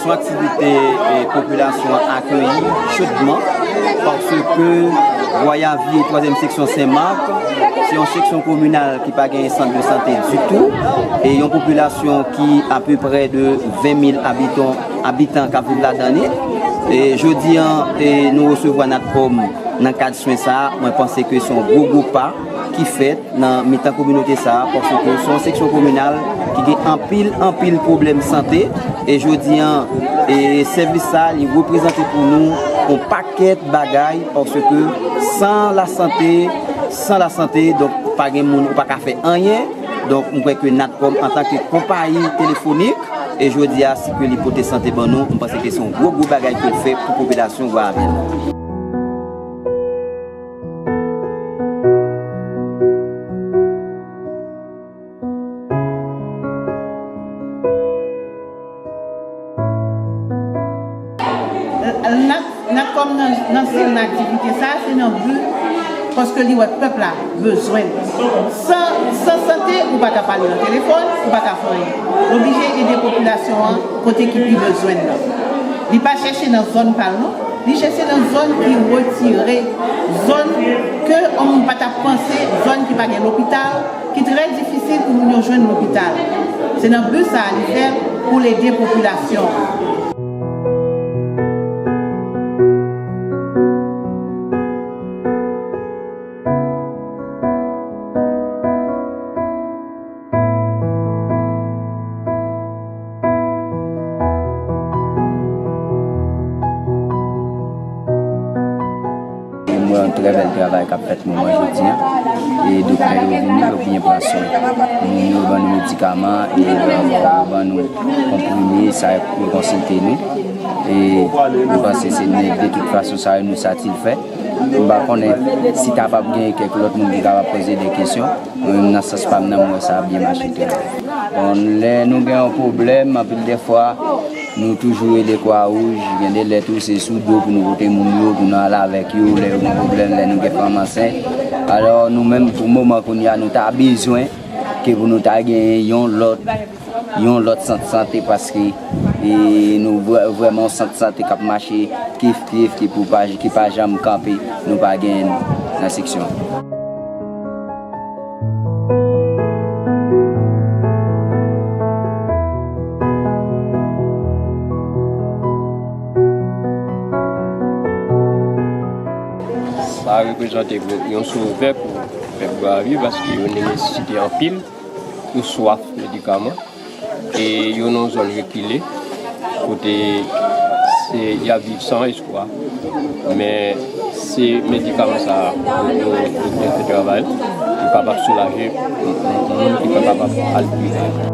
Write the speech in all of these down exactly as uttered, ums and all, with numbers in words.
Yon aktivite, eh, popilasyon an akeyi chodman, paske Vwayavye, twazyèm seksyon Sen Mak, se yon seksyon kominal ki pa genyen sant de sante ditou, e yon popilasyon ki apeprè de ven mil abitan, abitan k ap viv ladan li. E jodi an, e nou resevwa Natcom nan kad swen sa a, mwen panse ke se yon gwo, gwo pa ki fèt nan mitan kominote sa a, paske se yon seksyon kominal ki gen anpil, anpil pwoblèm sante. E jodi an, e sèvis sa a, li reprezante pou nou yon pakèt bagay, paske san lasante, san lasante, donk, pa gen moun, ou pa ka fè anyen. Donk, mwen kwè ke Natcom, antanke konpayi telefonik, e jodi a, si ke li pote sante ban nou, mwen panse ke se yon gwo, gwo bagay ke l fè pou popilasyon Gwayavyèn nan. Nat-, Natcom nan, nan se nan aktivite sa, se nan bi paske li wè pèp la bezwen l. San, san sante, ou pa ka pale nan telefòn, ou pa ka fè anyen. L oblije ede popilasyon an kote ki pi bezwen l nan. Li pa chèche nan zòn pa l non, li chèche nan zòn ki retire, zòn ke yon moun pa t ap panse, zòn ki pa gen lopital, ki trè difisil pou moun yo jwenn lopital. Se nan bi sa a li fè l pou l ede popilasyon an. Mwen, yon trè bèl travay k ap fèt moman jodi an. E doktè yo vini, yo byen pran swen moun yo, ban nou medikaman, e yo ban nou konprime, sa yo konsilte nou. E mwen panse se nèg, de tout fason, sa yo nou satisfè. M pa konnen si kapab gen kèk lòt moun ki kapab poze de kesyon. Mwen menm nan sans pa m nan, mwen wè sa ap byen mache trè byen. Bon, lè nou gen yon pwoblèm, anpil de fwa, nou toujou rele Kwa Wouj, gen de lè tou se sou do pou nou pote moun yo, pou nou ale avèk yo, lè yo gen pwoblèm, lè nou gen fanm ansent. Alò, nou menm, pou moman kounye a, nou ta bezwen ke pou nou ta gen yon lòt, yon lòt sant sante, paske, e, nou vrè-, vrèman yon sant sante k ap mache kif kif, ki pou pa, ki pa janm kanpe, nou pa gen nan seksyon. Sa reprezante yon sovè pou pèp Gwayavi paske yo nesesite anpil, yo swaf medikaman. E yo nan yon zòn rekile, kote se, y ap viv san espwa. Men se medikaman sa a, yo, yo, yo fè travay, yo kapab soulaje moun ki pa kapab al pi lwen.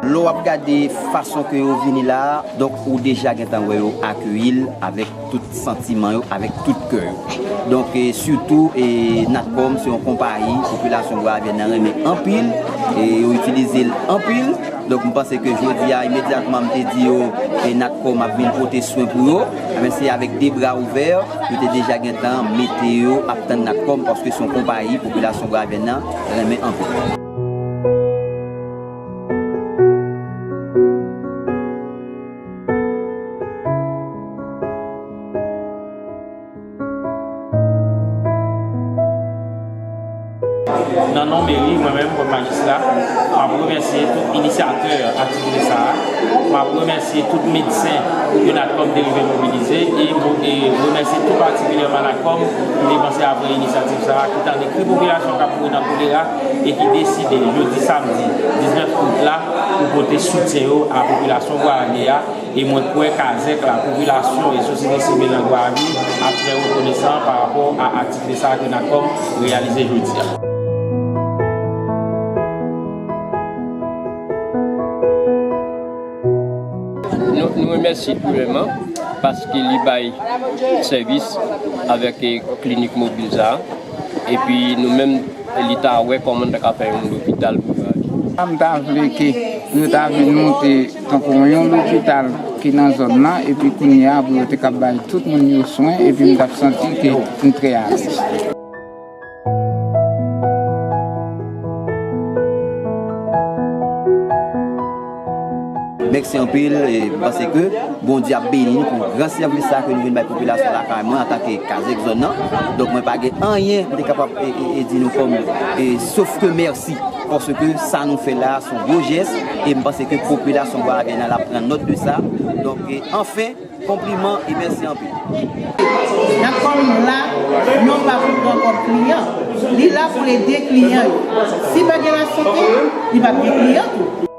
Lè w ap gade fason ke yo vini la a, donk, ou deja gentan wè yo akeyi l avèk tout santiman yo, avèk tout kè yo. Donk, e, sitou, e, Natcom se yon konpayi popilasyon Gwayavyèn nan renmen anpil, e yo itilize l anpil. Donk, m panse ke jodi a, imedyatman m te di yo, e, Natcom ap vin pote swen pou yo, ebyen, se avèk de bra ouvè, yo te deja gentan mete yo ap tann Natcom, paske se yon konpayi popilasyon Gwayavyèn nan renmen anpil. Nan non meri, mwen menm, kòm majistra, m ap remèsye tout inisyatè aktivite sa a. M ap remèsye tout medsen ke Natcom te rive mobilize e, e remèsye tou patikilyèman Natcom ki te panse a pran inisyativ sa a, ki t annik ekri popilasyon k ap mouri nan kolera e ki deside jodi samdi diznèf out la pou pote soutyen yo a popilasyon Gwayavi a. E mwen kwè Kazèk la, popilasyon e sosyete sivil nan Gwayavi ap trè rekonesan pa rapò a aktivite sa a ke Natcom reyalize jodi a. Nou, nou remèsye gouvènman paske li bay sèvis avèk, eh, klinik mobil sa a. Epi nou menm, li ta wè kòman n ta ka fè yon lopital pou yo. M ta vle ke yo ta vin monte tankou yon lopital Ki nan zòn nan, epi kounye a, pou yo te kab bay tout moun yo swen, epi m t ap santi ke m trè alèz. Mèsi anpil, e m panse ke Bondye ap beni nou pou gran sèvis sa ke nou vin bay popilasyon lakay mwen antanke kazèk zòn nan. Donk, mwen pa gen anyen m te kapab e, e, e di nou kòm, e, sof ke mèsi. Paske sa nou fè la, se yon gwo jès, e m panse ke popilasyon Bwa Lavèn nan l ap pran nòt de sa. Donk, e, anfen, konpliman e mèsi anpil. Lakòm la, non pa pou pran kòb kliyan. Li la pou l ede kliyan yo. Si pa gen lasante, li p ap gen kliyan tou.